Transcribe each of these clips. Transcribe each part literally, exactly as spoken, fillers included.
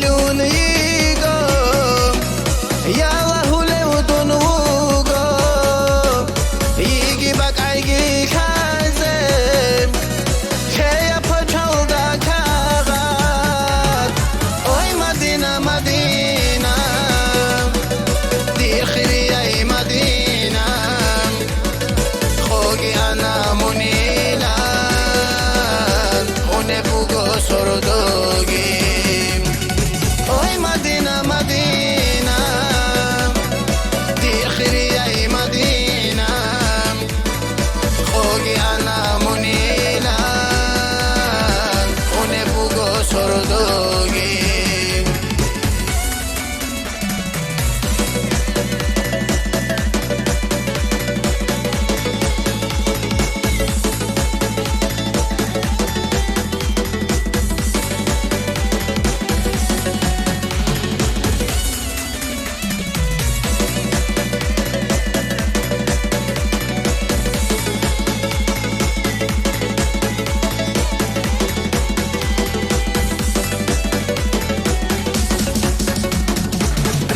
Лун йиго, ялагьулев дун вуго, йиги бакӀайги лъазе, лъея пачалда кагъат. Ой, Мадина, Мадина, дир хирияй Мадина. Къоги ана мунилан, гъунеб буго сордоги. Ой, Мадина, Мадина, дир хирияй Мадина. Къоги ана мунилан, гъунеб буго сордоги.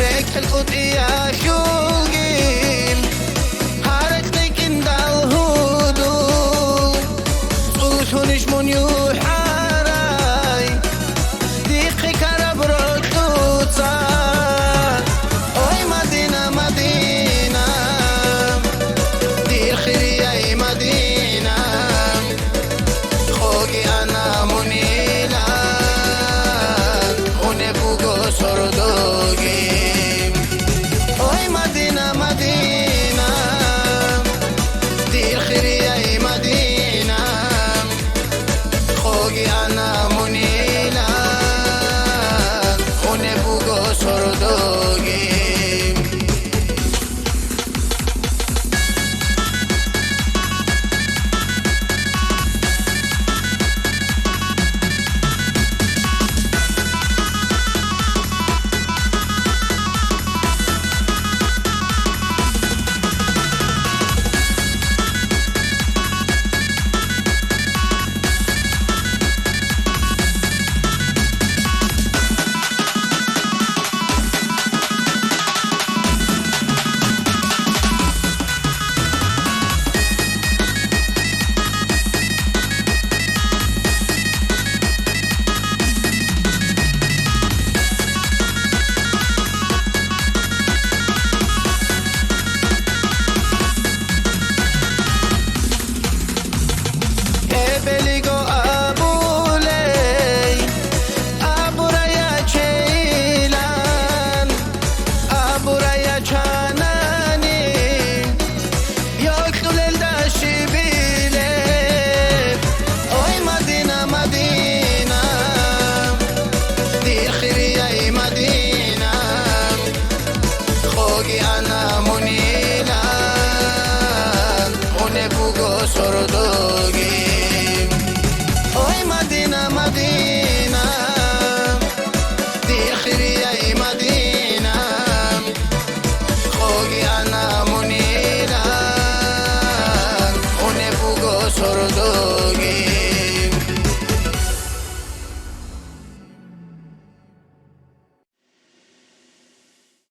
РекӀел къутӀиялъулги гьарекь кӀикӀиндал гьудул, цӀуллъунищ мун юхӀарай, дихъе ккараб рокьуца. Ой, Мадина, Мадина, дир хирияй Мадина. Къоги ана мунилан, гъунеб буго сордоги. Ой, Мадина, Мадина, дир хирияй Мадина. Къоги ана мунилан, гъунеб буго сордоги. Эбелиго абулей, абурая чейлан, абурая чанани, йокьулелда щибилеб. Ой, Мадина, Мадина, дир хирияй Мадина. Къоги ана муни